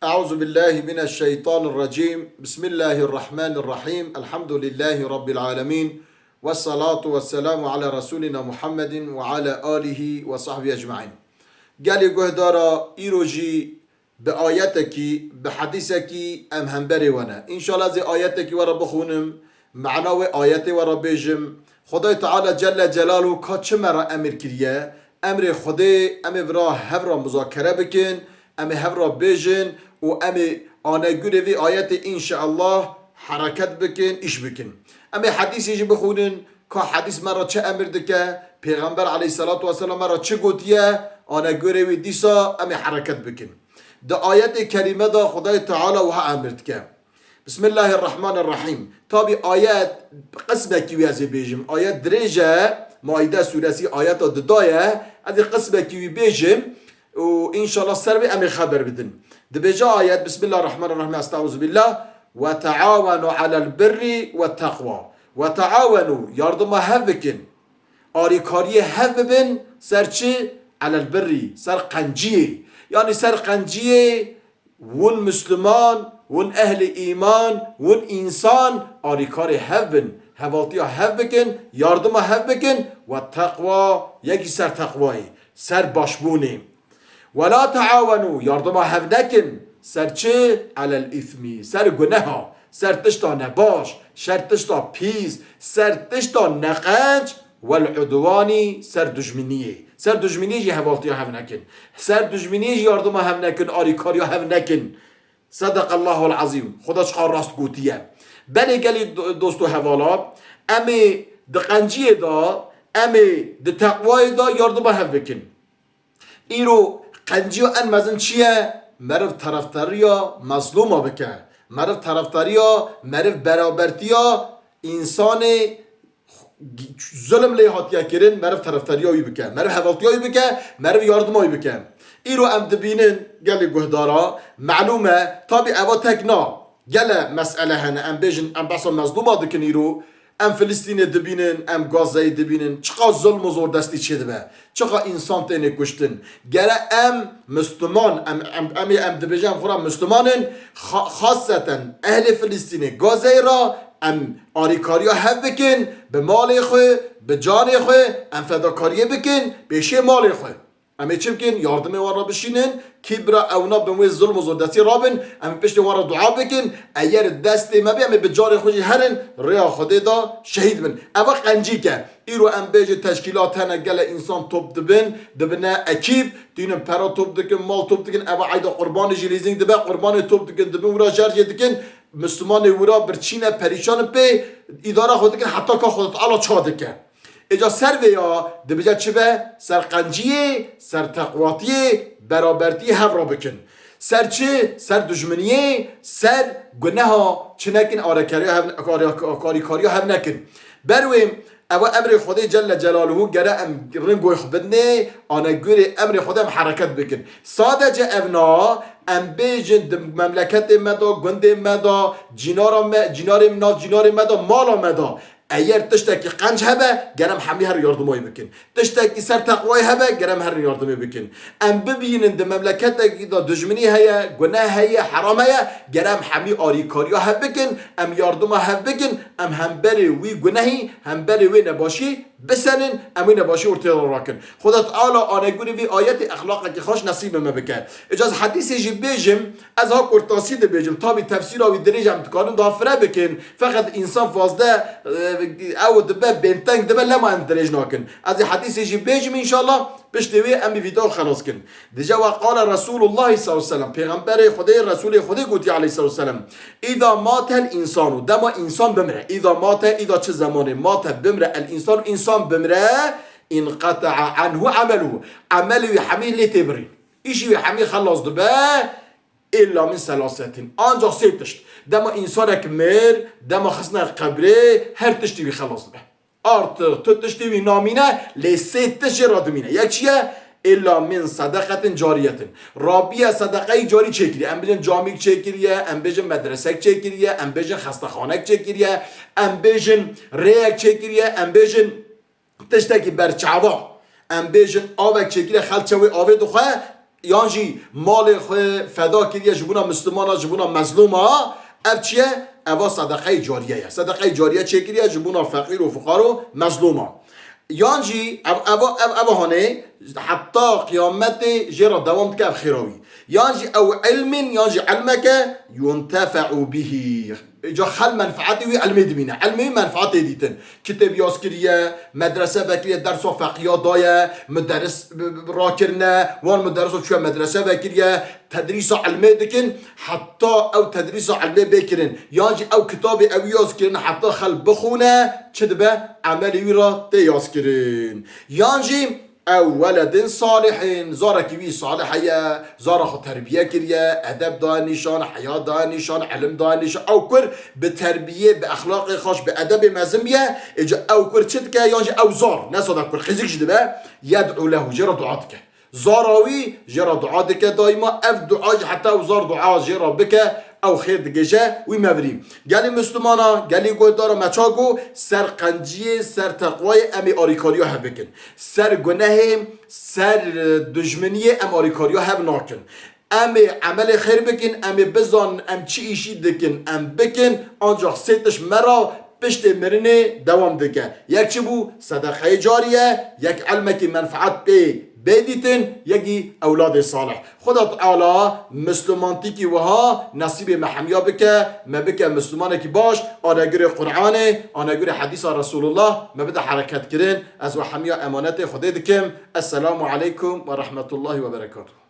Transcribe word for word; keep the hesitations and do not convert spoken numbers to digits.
أعوذ بالله من الشيطان الرجيم. بسم الله الرحمن الرحيم. الحمد لله رب العالمين. والصلاة والسلام على رسولنا محمد وعلى آله وصحبه أجمعين. Gelê guhdara, îro jî bi ayetekî, bi hedîsekî em hemberê we ne. Înşallah ez ê ayetekî we re bixwînim, mana wê ayetê we re bêjim. Xwedayê Teala Celle Celaluhu ka çi me re emir kiriye, emrê Xwedê, em ê vira hev re muzakere bikin, em ê hev re bêjin û em ê anegurê vê ayetê înşallah hereket bikin, îş bikin. Em ê hedîsê jî bixwînin, ka hedîs me re çi emir dike, Pêxember aleyhisselatu vesselam me re çi gotiye, anegurê wî dîsa em ê hereket bikin. Di ayetê kerîme de Xwedayê Teala wiha emir dike. Bismillahirrahmanirrahîm. Tabî ayet qismekî wî ez ê bêjim. Ayet dirêj e, Maîde sûresî ayeta duda ye. Ez ê qismekî wî bêjim û înşallah ser vê em ê xeber bidin. Dibêje ayet, Bismillahirrahmanirrahîm, Estaizu billah. "Ve teawenu alel birri ve teqwa." "Ve teawenu", yardima hev bikin. Arîkariyê hev bibin, ser çi? Alel birri, ser qenciyê. Yanî ser qenciyê, win Misliman, win ehlî îman, win însan arîkarê hev bin, hevaltiya hev bikin, yardima hev bikin, ve teqwa, yekî ser teqwayê, ser başbûnê. "Ve la teawenu", yardima hev nekin, ser çi? "Alel îsmî", ser guneha, ser tişta nebaş, ser tişta pîs, ser tişta neqenc, "vel udwanî", ser dijminiyê. Ser dijminiyê jî hevaltiya hev nekin. Ser dijminiyê jî yardima hev nekin, arîkariya hev nekin. Sedaqallahul azîm. Xweda çiqa rast gotiye. Belê gelî do-, dost û hevala, em ê di qenciyê de, em ê di teqwayê de yardima hev bikin. Îro qenciya en mezin çi ye? Meriv terefdariya mezlûma bike. Meriv terefdariya, meriv berabertiya însanê zulm lê hatiye kirin, meriv terefdariya wî bike. Meriv hevaltiya wî bike, meriv yardima wî bike. Îro em dibînin gelê guhdara, melûm e, tabî eva tek na. Gele mesele hene, em bêjin, em behsa mezlûma dikin îro, em Filistînê dibînin, em Gazeyê dibînin, çiqa zulm û zordestî çêdibe, çiqa însan têne kuştin. Gere em Misliman, em, em, em ê, em dibêjin em xwe re Misliman in, xa-, xaseten ehlê Filistînê, Gazeyê re em arîkariya hev bikin, bi malê xwe, bi canê xwe, em fedakariyê bikin, pêşê malê xwe. Em ê çi bikin? Yardimê wan re bişînin, kî bira ewna bin wê zulm û zordestî rabin, em ê piştê wan re dua bikin, eger destê me bê, em ê bi carê xwe jî herin, rêya Xwedê de şehîd bin. Eva qencîk e. Îro em bêjin teşkîlat hene, gele însan top dibin, dibine ekîp, tînin pera top dikin, mal top dikin, eva eyda qurbanê jî lîzîng dibe, qurbanê top dikin, dibin wira şerjê dikin, Mislimanê wira birçî ne, perîşan in pê, îdara xwe dikin, heta ka Xwedê Teala ça dike. Êca ser vê ya dibêje çi be? Ser qenciyê, ser teqwatiyê, berabertiyê hev re bikin. Ser çi? Ser dijminiyê, ser guneha çi nekin, arekariya hev, arîkariya hev nekin. Ber wê, eva emrê Xwedê Celle Celaluhu gere em ring wê xwe bidinê, anegurê emrê Xwedê em hereket bikin. Sadece ev na, em bêjin di memleketê me de, gundê me de, cînara me, cînarê nav cînarê me de, mala me de. Eger tiştekî qenc hebe, gere em hemî herin yardima wî bikin. Tiştekî ser teqwayê hebe, gere em herin yardimê bikin. Em bibînin di memleketekî de dijminî heye, guneh heye, heram heye, gere em hemî arîkariya hev bikin, em yardima hev bikin, em hemberê wî gunehî, hemberê wê nebaşî bisenin, em wê nebaşî ortê de rakin. Xweda Teala anegurê vê ayetê exlaqekî xweş nesîbê me bike. Îca ez hedîsê jî bêjim, ez ha kurtasî dibêjim. Tabî tefsîra wî dirêj em dikarin daha fire bikin. Feqet însan fazle, e, ew dibe bênteng dibe, lema em dirêj nakin. Ez ê hedîsê jî bêjim înşallah. Piştê wê em vî vîdeo xelas kin. Dije we qale Resulullah sallallahu aleyhi ve sellem. Pêxemberê Xwedê, Resulê Xwedê gotiye aleyhissalatu vesselam. Îza matel însanu. Dema însan bimire. Îza mate, îza çi zemanê mate bimire el însanu, însan bimire, inqete'a anhu ameluhu. Emelê wî hemî lê tê birî. Îşî wî hemî xelas dibe, illa min selasetin. Ancak sê tişt. Dema însanek mir, dema xistine qebrê, her tiştî wî xelas dibe. Artık tu tiştî wî namîne, lê sê tişt jê re dimîne. Yek çi ye? Illa min sedeqetin cariyetin. Rabiye sedeqeyî carî çêkiriye. Em bêjin camîk çêkiriye, em bêjin medresek çêkiriye, em bêjin xestexanek çêkiriye, em bêjin rêyek çêkiriye, em bêjin tiştekî berçava, em bêjin avek çêkiriye, xelk çewê avê dixwe, yan jî malê xwe feda kiriye ji bona Mislimana, ji bona mezlûma, ev çi ye? Eva sedeqeyê cariye ye. Sedeqeyê cariye çêkiriye ji bona feqîr û fuqaro, mezlûma. Yan jî ev, eva, ev, eva hanê heta qiyametê jê re dewam dike ev xêra wî. Yan jî ew ilmin, yan jî ilmeke yuntefe'u bihî. Îca xel menfaetê wî ilmê dibîne. Ilmê wî menfaetê dîtin. Kitêb yaz kiriye, medrese vekiriye, dersa feqiya daye, muderis b-, b-, rakirine, wan muderisa çûye medrese vekiriye, tedrîsa ilmê dikin, heta ew tedrîsa ilmê bê kirin. Yan jî ew kitabê ew yaz kirin, heta xel bixûne, çi dibe? Emelê wî re tê yaz kirin. Yan jî ew weledin salihin, zarekî wî salih heye, zara xwe terbiye kiriye, edeb daye nîşan, heya daye nîşan, ilim daye nîşan. Ew kur bi terbiyê, bi exlaqê xweş, bi edebê mezin biye, êca ew kur çi dike? Yan jî ew zar, ne sadak kur, qîzik jî dibe, yed'u lehu, jê re dua dike. Zara wî jê re dua dike daîma, ev dua jî heta ew zar dua jê re bike, ew xêr digêje wî mevirî. Gelî Mislimana, gelî guhdara me ça got, ser qenciyê, ser teqwayê em ê arîkariya hev bikin. Ser gunehê, ser, e, dijminiyê em arîkariya hev nakin. Em ê emelê xêr bikin, em ê bizanin em çi îşî dikin, em bikin, ancax sê tişt me re piştê mirinê dewam dike. Yek çi bû? Sedeqeyê cariye, yek ilmekî menfaet pê bê dîtin, yekî ewladê salih. Xweda Teala Mislimantîkî wiha nesîbê me hemiya bike, me bike Mislimanekî baş, anegurê Qur'anê, anegurê hedîsa Resulullah, me bide hereketkirin. Ez we hemiya emanetê Xwedê dikim. Esselamu aleykum ve rahmetullahi ve berekatuhu.